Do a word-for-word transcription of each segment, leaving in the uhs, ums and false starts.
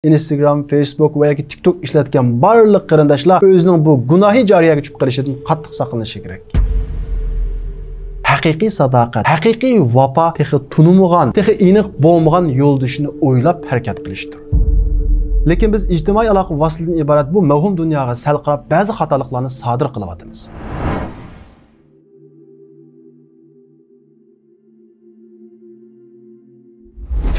ئىنستاگرام، فېيسبۇك ۋە ياكى تىكتوك ئىشلەتكەن بارلىق قېرىنداشلار ئۆزىنىڭ بۇ گۇناھى جارىيەگە چۈشۈپ قېلىشىدىن قاتتىق ساقلىنىشى كېرەك. ھەقىقىي ساداقەت، ھەقىقىي ۋاپا تېخى تونۇمىغان، تېخى ئېنىق بولمىغان يولدىشىنى ئويلاپ ھەرىكەت قىلىشتۇر. لېكىن بىز ئىجتىمائىي ئالاقە ۋاسىتىلىرىدىن ئىبارەت بۇ مەۋھۇم دۇنياغا سەل قاراپ، بەزى خاتالىقلارنى سادىر قىلىۋاتىمىز.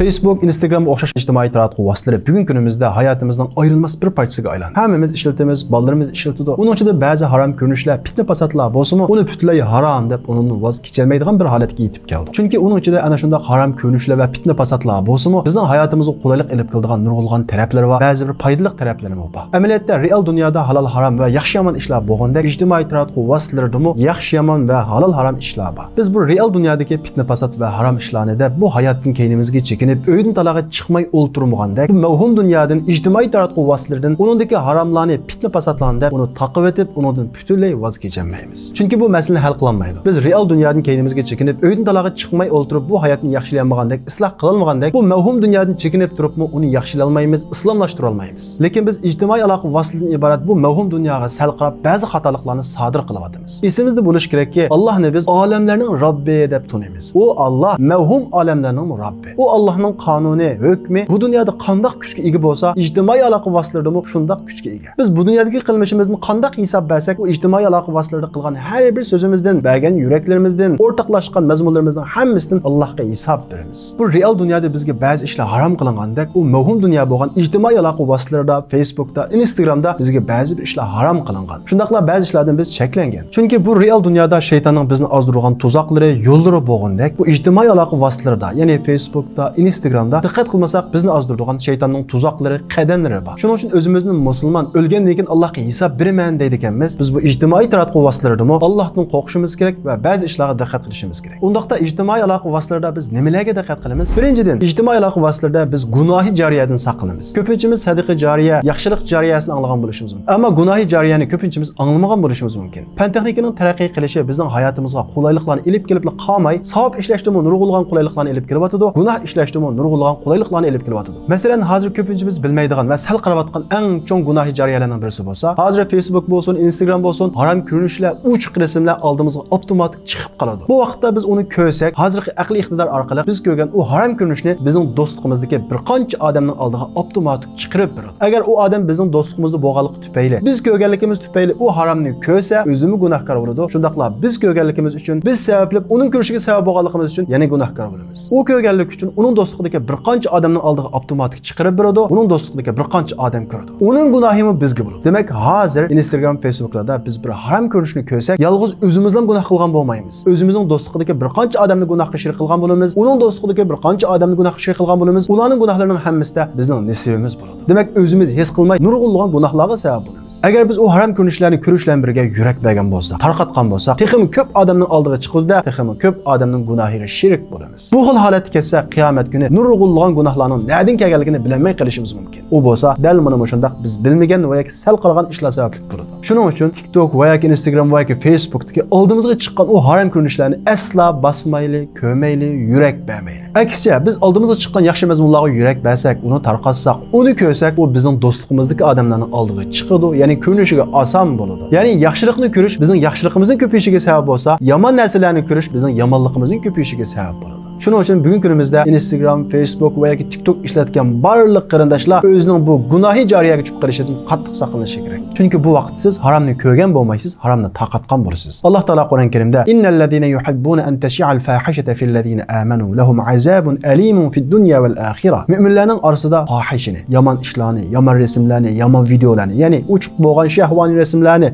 فېيسبۇك، ئىنستاگرامغا ئوخشاش ئىجتىمائىي تاراتقۇ ۋاسىتىلىرى بۈگۈنكى كۈنىمىزدە ھاياتىمىزنىڭ ئايرىلماس بىر پارچىسىغا ئايلاندى. ھەممىمىز ئىشلىتىمىز، بالىلىرىمىز ئىشلىتىدۇ. ئۇنىڭ ئىچىدە بەزى ھارام كۆرۈنۈشلەر، پىتنە-پاساتلار بولسىمۇ، ئۇنى پۈتۈنلەي ھارام دەپ، ئۇنىڭدىن ۋاز كېچەلمەيدىغان بىر ھالەتكە يېتىپ كەلدۇق. چۈنكى ئۇنىڭ ئىچىدە ئەنە شۇنداق ھارام كۆرۈنۈشلەر ۋە پىتنە-پاساتلار بولسىمۇ، بىزنىڭ ھاياتىمىزغا قولايلىق ئېلىپ كېلىدىغان نۇرغۇنلىغان تەرەپلىرى بار، بەزى بىر پايدىلىق تەرەپلىرىمۇ بار. ئەمەلىيەتتە، رېئال دۇنيادا ھالال-ھارام ۋە ياخشى-يامان ئىشلار بولغاندەك، ئىجتىمائىي تاراتقۇ ۋاسىتىلىرىدىمۇ ياخشى-يامان ۋە ھالال-ھارام ئىشلار بار. بىز بۇ رېئال دۇنيادىكى پىتنە-پاسات ۋە ھارام ئىشلارنى دەپ، بۇ ھاياتتىن كەينىمىزگە چېكىنىپ، ئۆيدىن تالاغا چىقماي ئولتۇرمىغاندەك، بۇ مەۋھۇم دۇنيادىن، ئىجتىمائىي تاراتقۇ ۋاسىتىلىرىدىن، ئۇنىڭدىكى ھاراملارنى، پىتنە-پاساتلارنى دەپ، ئۇنى تاقىۋېتىپ، ئۇنىڭدىن پۈتۈنلەي ۋاز كېچەلمەيمىز. چۈنكى بۇ مەسىلىنى ھەل قىلالمايدۇ. بىز رېئال دۇنيادىن كەينىمىزگە چېكىنىپ، ئۆيدىن تالاغا چىقماي ئولتۇرۇپ، بۇ ھاياتنى ياخشىلىيالمىغاندەك، ئىسلاھ قىلالمىغاندەك، بۇ مەۋھۇم دۇنيادىن چېكىنىپ تۇرۇپمۇ ئۇنى ياخشىلىيالمايمىز، ئىسلاملاشتۇرالمايمىز. لېكىن بىز ئىجتىمائىي ئالاقە ۋاسىتىلىرىدىن ئىبارەت بۇ مەۋھۇم دۇنياغا سەل قاراپ، بەزى خاتالىقلارنى سادىر قىلىۋاتىمىز. ئېسىمىزدە بولۇشى كېرەككى، ئاللاھنى بىز ئالەملەرنىڭ رەببى دەپ تونۇيمىز. ئۇ ئاللاھ مەۋھۇم ئالەملەرنىڭمۇ رەببى. ئۇ ئاللاھنىڭ قانۇنى، ھۆكمى بۇ دۇنيادا قانداق كۈچكە ئىگە بولسا، ئىجتىمائىي ئالاقە ۋاسىتىلىرىدىمۇ شۇنداق كۈچكە ئىگە. بىز بۇ دۇنيادىكى قىلمىشىمىزدىن قانداق ھېساب بەرسەك، ئۇ ئىجتىمائىي ئالاقە ۋاسىتىلىرىدە قىلغان ھەر بىر سۆزىمىزدىن، بەرگەن يۈرەكلىرىمىزدىن، ئورتاقلاشقان مەزمۇنلىرىمىزنىڭ ھەممىسىدىن ئاللاھقا ھېساب بېرىمىز. بۇ رېئال دۇنيادا بىزگە بەزى ئىشلار ھارام قىلىنغاندەك، ئۇ مەۋھۇم دۇنيا بولغان ئىجتىمائىي ئالاقە ۋاسىتىلىرىدا، فېيسبۇكتا، ئىنستاگرامدا بىزگە بەزى بىر ئىشلار ھارام قىلىنغان. شۇنداقلا بەزى ئىشلاردىن بىز چەكلەنگەن. چۈنكى بۇ رېئال دۇنيادا شەيتاننىڭ بىزنى ئازدۇرىدىغان تۇزاقلىرى، يوللىرى بولغاندەك، بۇ ئىجتىمائىي ئالاقە ۋاسىتىلىرىدا، يەنى فېيسبۇكتا، ئىنستاگرامدا دىققەت قىلمىساق، بىزنى ئازدۇرىدىغان شەيتاننىڭ تۇزاقلىرى، قەدەملىرى بار. شۇنىڭ ئۈچۈن ئۆزىمىزنى مۇسۇلمان، ئۆلگەندىن كېيىن ئاللاھقا ھېساب بېرىمەن دەيدىكەنمىز. بىز بۇ ئىجتىمائىي تاراتقۇ ۋاسىتىلىرىدىمۇ ئاللاھتىن قورقۇشىمىز كېرەك ۋە بەزى ئىشلارغا دىققەت قىلىشىمىز كېرەك. ئۇنداقتا ئىجتىمائىي ئالاقە ۋاسىتىلىرىدا بىز نېمىلەرگە دىققەت قىلىمىز؟ بىرىنچىدىن، ئىجتىمائىي ئالاقە ۋاسىتىلىرىدا بىز گۇناھى جارىيەدىن ساقلىنىمىز. كۆپىنچىمىز سەدىقە جارىيە، ياخشىلىق جارىيەسىنى ئاڭلىغان بولۇشىمىز مۇمكىن. ئەمما گۇناھى جارىيەنى كۆپىنچىمىز ئاڭلىمىغان بولۇشىمىز مۇمكىن. پەن تېخنىكىنىڭ تەرەققىي قىلىشى بىزنىڭ ھاياتىمىزغا قولايلىقلارنى ئېلىپ كېلىپلا قالماي، ساۋاب ئىشلەشتىمۇ نۇرغۇنلىغان قولايلىقلارنى ئېلىپ كېلىۋاتىدۇ، گۇناھ ئىشلەشتىمۇ نۇرغۇنلىغان قولايلىقلارنى ئېلىپ كېلىۋاتىدۇ. مەسىلەن، ھازىر كۆپىنچىمىز بىلمەيدىغان ۋە سەل قاراۋاتقان ئەڭ چوڭ گۇناھى جارىيەلەرنىڭ بىرسى بولسا، ھازىر فېيسبۇك بولسۇن، ئىنستاگرام بولسۇن، ھارام كۆرۈنۈشلەر، ئوچۇق رەسىملەر ئالدىمىزغا ئاپتوماتىك چىقىپ قالىدۇ. بۇ ۋاقىتتا بىز ئۇنى كۆرسەك، ھازىرقى ئەقلىي ئىقتىدار ئارقىلىق بىز كۆرگەن ئۇ ھارام كۆرۈنۈشنى بىزنىڭ دوستلۇقىمىزدىكى بىر قانچە ئادەمنىڭ ئالدىغا ئاپتوماتىك چىقىرىپ بېرىدۇ. ئەگەر ئۇ ئادەم بىزنىڭ دوستلۇقىمىزدا بولغانلىقى تۈپەيلى، بىز كۆرگەنلىكىمىز تۈپەيلى ئۇ ھارامنى كۆرسە، ئۆزىمۇ گۇناھكار بولىدۇ. شۇنداقلا بىز كۆرگەنلىكىمىز ئۈچۈن، بىز سەۋەبلىك ئۇنىڭ كۆرۈشىگە سەۋەب بولغانلىقىمىز ئۈچۈن يەنە گۇناھكار بولىمىز. ئۇ كۆرگەنلىكى ئۈچۈن ئۇنىڭ دوستلۇقىدىكى بىر قانچە ئادەمنىڭ ئالدىغا ئاپتوماتىك چىقىرىپ بېرىدۇ. ئۇنىڭ دوستلۇقىدىكى بىر قانچە ئادەم كۆرىدۇ. ئۇنىڭ گۇناھىمۇ بىزگە بولىدۇ. دېمەك، ھازىر ئىنستاگرام، فېيسبۇكلاردا بىز بىر ھارام كۆرۈنۈشنى كۆرسەك، يالغۇز ئۆزىمىزلا گۇناھ قىلغان بولمايمىز. ئۆزىمىزنىڭ دوستلۇقىدىكى بىر قانچە ئادەمنى گۇناھقا شېرىك قىلغان بولىمىز. ئۇنىڭ دوستلۇقىدىكى بىر قانچە ئادەمنى گۇناھقا شېرىك قىلغان بولىمىز. ئۇلارنىڭ گۇناھلىرىنىڭ ھەممىسىدە بىزنىڭ نېسىۋىمىز بولىدۇ. دېمەك، ئۆزىمىز ھېس قىلماي نۇرغۇنلىغان گۇناھلارغا سەۋەب بولىمىز. ئەگەر بىز ئۇ ھارام كۆرۈنۈشلەرنى كۆرۈش بىلەن بىرگە يۈرەك بەرگەن بولساق، تارقاتقان بولساق، تېخىمۇ كۆپ ئادەمنىڭ ئالدىغا چىقىدۇ-دە، تېخىمۇ كۆپ ئادەمنىڭ گۇناھىغا شېرىك بولىمىز. بۇ خىل ھالەتتە كەتسە، قىيامەت كۈنى نۇرغۇنلىغان گۇناھلارنىڭ نەدىن كەلگەنلىكىنى بىلەلمەي قېلىشىمىز مۇمكىن. ئۇ بولسا دەل مانا مۇشۇنداق بىز بىلمىگەن ۋە ياكى سەل قارىغان ئىشلار سەۋەبلىك بولىدۇ. شۇنىڭ ئۈچۈن تىك توك ۋە ياكى ئىنستاگرام ۋە ياكى فېيسبۇكتىكى ئالدىمىزغا چىققان ئۇ ھارام كۆرۈنۈشلەرنى ئەسلا باسمايلى، كۆرمەيلى، يۈرەك بەرمەيلى. ئەكسىچە، بىز ئالدىمىزغا چىققان ياخشى مەزمۇنلارغا يۈرەك بەرسەك، ئۇنى تارقاتساق، ئۇنى كۆرسەك، ئۇ بىزنىڭ دوستلۇقىمىزدىكى ئادەملەرنىڭ ئالدىغا چىقىدۇ، يەنى كۆرۈنۈشىگە ئاسان بولىدۇ. يەنى ياخشىلىقنى كۆرۈش بىزنىڭ ياخشىلىقىمىزنىڭ كۆپىيىشىگە سەۋەب بولسا، يامان نەرسىلەرنى كۆرۈش بىزنىڭ يامانلىقىمىزنىڭ كۆپىيىشىگە سەۋەب بولىدۇ. شۇنىڭ ئۈچۈن بۈگۈنكى كۈنىمىزدە ئىنستاگرام، فېيسبۇك ۋە ياكى تىك توك ئىشلەتكەن بارلىق قېرىنداشلار ئۆزىنىڭ بۇ گۇناھى جارىيەگە چۈشۈپ قېلىشىدىن قاتتىق ساقلىنىشى كېرەك. چۈنكى بۇ ۋاقىتتا سىز ھارامنى كۆرگەن بولمايسىز، ھارامنى تارقاتقان بولىسىز. ئاللاھ تائالا قۇرئان كەرىمدە، إن الذين يحبون أن تشيع الفاحشة في الذين آمنوا لهم عذاب أليم في الدنيا والآخرة. مۆمىنلەرنىڭ ئارىسىدا پاھىشىنى، يامان ئىشلارنى، يامان رەسىملەرنى، يامان ۋىدېئولارنى، يەنى ئوچۇق بولغان شەھۋانىي رەسىملەرنى،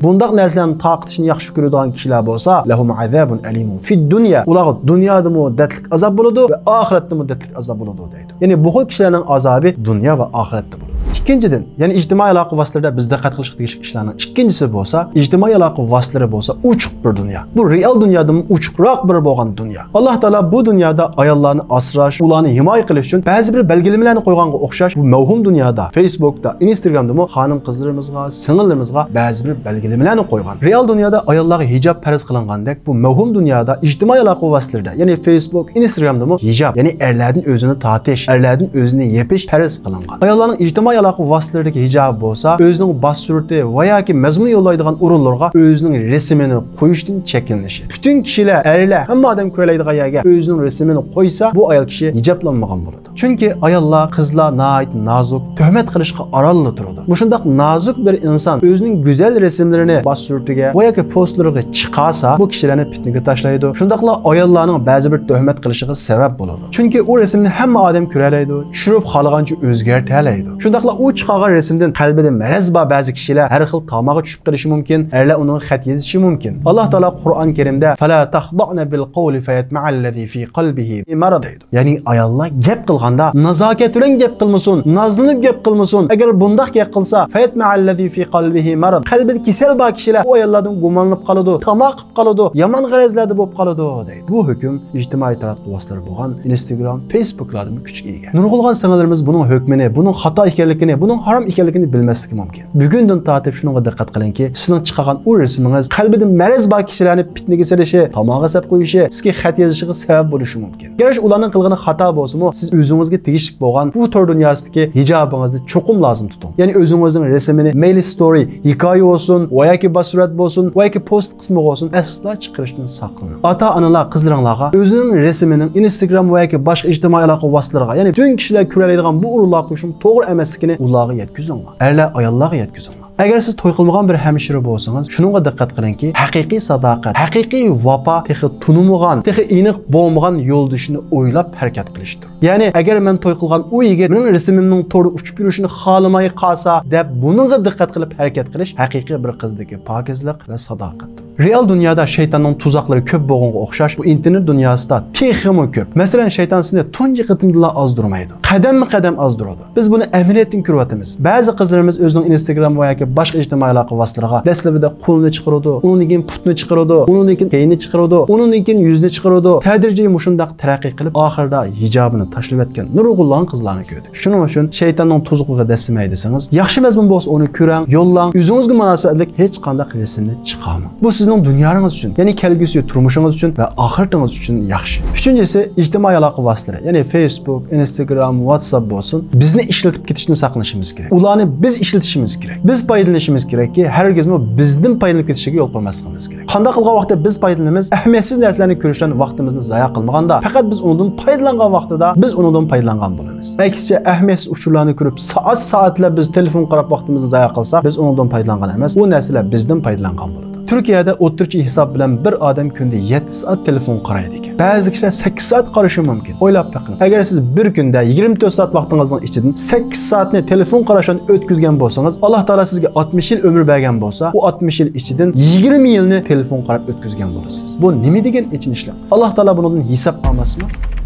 بۇنداق نەرسىلەرنى تارقىتىشنى ياخشى كۆرىدىغان كىشىلەر بولسا، لهم عذاب أليم في الدنيا. ئۇلارغا دۇنيادىمۇ دەردلىك ئازاب بولىدۇ ۋە ئاخىرەتتىمۇ دەردلىك ئازاب بولىدۇ دەيدۇ. يەنى بۇ خىل كىشىلەرنىڭ ئازابى دۇنيا ۋە ئاخىرەتتە بولىدۇ. ئىككى ئىككىنچىدىن، يەنى ئىجتىمائىي ئالاقە ۋاسىتىلىرىدە بىز دىققەت قىلىشقا تېگىشلىك ئىشلارنىڭ ئىككىنچىسى بولسا، ئىجتىمائىي ئالاقە ۋاسىتىلىرى بولسا ئوچۇق بىر دۇنيا. بۇ رېئال دۇنيادىن ئوچۇقراق بىر بولغان دۇنيا. ئاللاھ تائالا بۇ دۇنيادا ئاياللارنى ئاسراش، ئۇلارنى ھىمايە قىلىش ئۈچۈن بەزى بىر بەلگىلىمىلەرنى قويغانغا ئوخشاش، بۇ مەۋھۇم دۇنيادا، فېيسبۇكتا، ئىنستاگرامدىمۇ خانىم قىزلىرىمىزغا، سىڭىللىرىمىزغا بەزى بىر بەلگىلىمىلەرنى قويغان. رېئال دۇنيادا ئاياللارغا ھىجاب پەرز قىلىنغاندەك، بۇ مەۋھۇم دۇنيادا ئىجتىمائىي ئالاقە ۋاسىتىلىرىدە، يەنى فېيسبۇك، ئىنستاگرامدىمۇ ھىجاب، يەنى ئەرلەردىن ئۆزىنى تارتىش، ئەرلەردىن ئۆزىنى يېپىش پەرز قىلىنغان. ئاياللارنىڭ ئىجتىمائىي ئالاقە ۋاسىتىلىرىدىكى ھىجابى بولسا، ئۆزىنىڭ باش سۈرىتى ۋە ياكى مەزمۇن يوللايدىغان ئورۇنلارغا ئۆزىنىڭ رەسىمىنى قويۇشتىن چەكلىنىشى. پۈتۈن كىشىلەر، ئەرلەر، ھەممە ئادەم كۆرەلەيدىغان يەرگە ئۆزىنىڭ رەسىمىنى قويسا، بۇ ئايال كىشى ھىجابلانمىغان بولىدۇ. چۈنكى ئاياللار، قىزلار ناھايىتى نازۇك، تۆھمەت قىلىشقا ئارانلا تۇرىدۇ. مۇشۇنداق نازۇك بىر ئىنسان ئۆزىنىڭ گۈزەل رەسىملىرىنى باش سۈرىتىگە ۋە ياكى پوستلىرىغا چىقارسا، بۇ كىشىلەرنى پىتنىگە تاشلايدۇ. شۇنداقلا ئاياللارنىڭ بەزى بىر تۆھمەت قىلىشىغا سەۋەب بولىدۇ. چۈنكى ئۇ رەسىمنى ھەممە ئادەم كۆرەلەيدۇ، چۈشۈرۈپ خالىغانچە ئۆزگەرتەلەيدۇ. شۇنداقلا ئۇ چىقارغان رەسىمدىن قەلبىدە مەرەز بار بەزى كىشىلەر ھەر خىل تاماغا چۈشۈپ قېلىشى مۇمكىن، ئەرلەر ئۇنىڭغا خەت يېزىشى مۇمكىن. ئاللاھ تائالا قۇرئان كەرىمدە، فلا تخضعن بالقول فيطمع الذي في قلبه مرض دەيدۇ. يەنى ئاياللار گەپ قىلغاندا نازاكەت بىلەن گەپ قىلمىسۇن، نازلىنىپ گەپ قىلمىسۇن. ئەگەر بۇنداق گەپ قىلسا، فيطمع الذي في قلبه مرض، قەلبىدە كېسەل بار كىشىلەر ئۇ ئاياللاردىن گۇمانلىنىپ قالىدۇ، تاماق قىلىپ قالىدۇ، يامان غەرەزلەردە بولۇپ قالىدۇ دەيدۇ. بۇ ھۆكۈم ئىجتىمائىي تاراتقۇ ۋاسىتىلىرى بولغان ئىنستاگرام، فېيسبۇكلاردىمۇ كۈچكە ئىگە. نۇرغۇنلىغان سىڭىللىرىمىز بۇنىڭ ھۆكمىنى، بۇنىڭ خاتا ئىكەنلىكىنى، بۇنىڭ ھارام ئىكەنلىكىنى بىلمەسلىكى مۇمكىن. بۈگۈندىن تارتىپ شۇنىڭغا دىققەت قىلىڭكى، سىزنىڭ چىقارغان ئۇ رەسىمىڭىز قەلبىدە مەرەز بار كىشىلەرنى پىتنىگە سېلىشى، تاماغا سەپ قويۇشى، سىزگە خەت يېزىشىغا سەۋەب بولۇشى مۇمكىن. گەرچە ئۇلارنىڭ قىلغىنى خاتا بولسىمۇ، سىز ئۆزىڭىزگە تېگىشلىك بولغان بۇ تور دۇنياسىدىكى ھىجابىڭىزنى چوقۇم لازىم تۇتۇڭ. يەنى ئۆزىڭىزنىڭ رەسىمىنى، مەيلى ستورى، ھېكايە بولسۇن، ۋە ياكى باش سۈرەت بولسۇن، ۋە ياكى پوست قىسمىغا بولسۇن، ئەسلا چىقىرىشتىن ساقلىنىڭ. ئاتا-ئانىلار قىزلىرىڭلارغا ئۆزىنىڭ رەسىمىنىڭ ئىنستاگرام ۋە ياكى باشقا ئىجتىمائىي ئالاقە ۋاسىتىلىرىغا، يەنى پۈتۈن كىشىلەر كۆرەلەيدىغان بۇ ئورۇنلارغا قويۇشنىڭ توغرا ئەمەسلىكىنى ئۇلارغا يەتكۈزۈڭلار. ئەرلەر ئاياللارغا يەتكۈزۈڭلار. ئەگەر سىز توي قىلمىغان بىر ھەمشىرە بولسىڭىز، شۇنىڭغا دىققەت قىلىڭكى، ھەقىقىي ساداقەت، ھەقىقىي ۋاپا تېخى تونۇمىغان، تېخى ئېنىق بولمىغان يولدىشىنى ئويلاپ ھەرىكەت قىلىشتۇر. يەنى، ئەگەر مەن توي قىلغان ئۇ يىگىت مېنىڭ رەسىمىمنىڭ توردا ئۇچۇپ يۈرۈشىنى خالىماي قالسا، دەپ بۇنىڭغا دىققەت قىلىپ ھەرىكەت قىلىش ھەقىقىي بىر قىزدىكى پاكىزلىق ۋە ساداقەتتۇر. رېئال دۇنيادا شەيتاننىڭ تۇزاقلىرى كۆپ بولغانغا ئوخشاش، بۇ ئىنتېرنېت دۇنياسىدا تېخىمۇ كۆپ. مەسىلەن، شەيتان سىزنى تۇنجى قېتىمدىلا ئازدۇرمايدۇ. قەدەممۇ قەدەم ئازدۇرىدۇ. بىز بۇنى ئەمەلىيەتتىن كۆرۈۋاتىمىز. بەزى قىزلىرىمىز ئۆزىنىڭ ئىنستاگرام ۋە ياكى باشقا ئىجتىمائىي ئالاقە ۋاسىتىلىرىغا دەسلىپىدە قولىنى چىقىرىدۇ، ئۇنىڭدىن كېيىن پۇتنى چىقىرىدۇ، ئۇنىڭدىن كېيىن كەينىنى چىقىرىدۇ، ئۇنىڭدىن كېيىن يۈزنى چىقىرىدۇ. تەدرىجىي مۇشۇنداق تەرەققىي قىلىپ، ئاخىرىدا ھىجابىنى تاشلىۋەتكەن نۇرغۇنلىغان قىزلارنى كۆردۈم. شۇنىڭ ئۈچۈن شەيتاننىڭ تۇزىقىغا دەسسىمەي دېسىڭىز، ياخشى مەزمۇن بولسا ئۇنى كۆرەڭ، يوللاڭ، ئۆزىڭىزگە مۇناسىۋەتلىك ھېچقانداق رەسىمنى چىقارماڭ. بۇ سىزنىڭ دۇنيانىڭىز ئۈچۈن، يەنى كەلگۈسى تۇرمۇشىڭىز ئۈچۈن ۋە ئاخىرىتىڭىز ئۈچۈن ياخشى. ئۈچىنچىسى، ئىجتىمائىي ئالاقە ۋاسىتىلىرى، يەنى فېيسبۇك، ئىنستاگرام، ۋاتساپ بولسۇن، بىزنى ئىشلىتىپ كېتىشتىن ساقلىنىشىمىز كېرەك. ئۇلارنى بىز ئىشلىتىشىمىز كېرەك. بىز پايدىلىنىشىمىز كېرەككى، ھەرگىزمۇ بىزدىن پايدىلىنىپ كېتىشىگە يول قويماسلىقىمىز كېرەك. قانداق قىلغان ۋاقىتتا بىز پايدىلىنىمىز؟ ئەھمىيەتسىز نەرسىلەرنى كۆرۈش بىلەن ۋاقتىمىزنى زايە قىلمىغاندا، پەقەت بىز ئۇنىڭدىن پايدىلانغان ۋاقتىدا بىز ئۇنىڭدىن پايدىلانغان بولىمىز. ئەكسىچە، ئەھمىيەتسىز ئۇچۇرلارنى كۆرۈپ، سائەت-سائەتلەپ بىز تېلېفون قاراپ ۋاقتىمىزنى زايە قىلساق، بىز ئۇنىڭدىن پايدىلانغان ئەمەس، ئۇ نەرسىلەر بىزدىن پايدىلانغان بولىدۇ. تۈركىيەدە ئوتتۇرىچە ھېساب بىلەن بىر ئادەم كۈندە يەتتە سائەت تېلېفون قارايدىكەن. بەزى كىشىلەر سەككىز سائەت قارىشى مۇمكىن. ئويلاپ بېقىڭ، ئەگەر سىز بىر كۈندە يىگىرمە تۆت سائەت ۋاقتىڭىزنىڭ ئىچىدىن سەككىز سائەتنى تېلېفون قاراش بىلەن ئۆتكۈزگەن بولسىڭىز، ئاللا تائالا سىزگە ئاتمىش يىل ئۆمۈر بەرگەن بولسا، ئۇ ئاتمىش يىل ئىچىدىن يىگىرمە يىلنى تېلېفون قاراپ ئۆتكۈزگەن بولىسىز. بۇ نېمە دېگەن ئېچىنىشلىق! ئاللا تائالا بۇنىڭدىن ھېساب ئالماسمۇ؟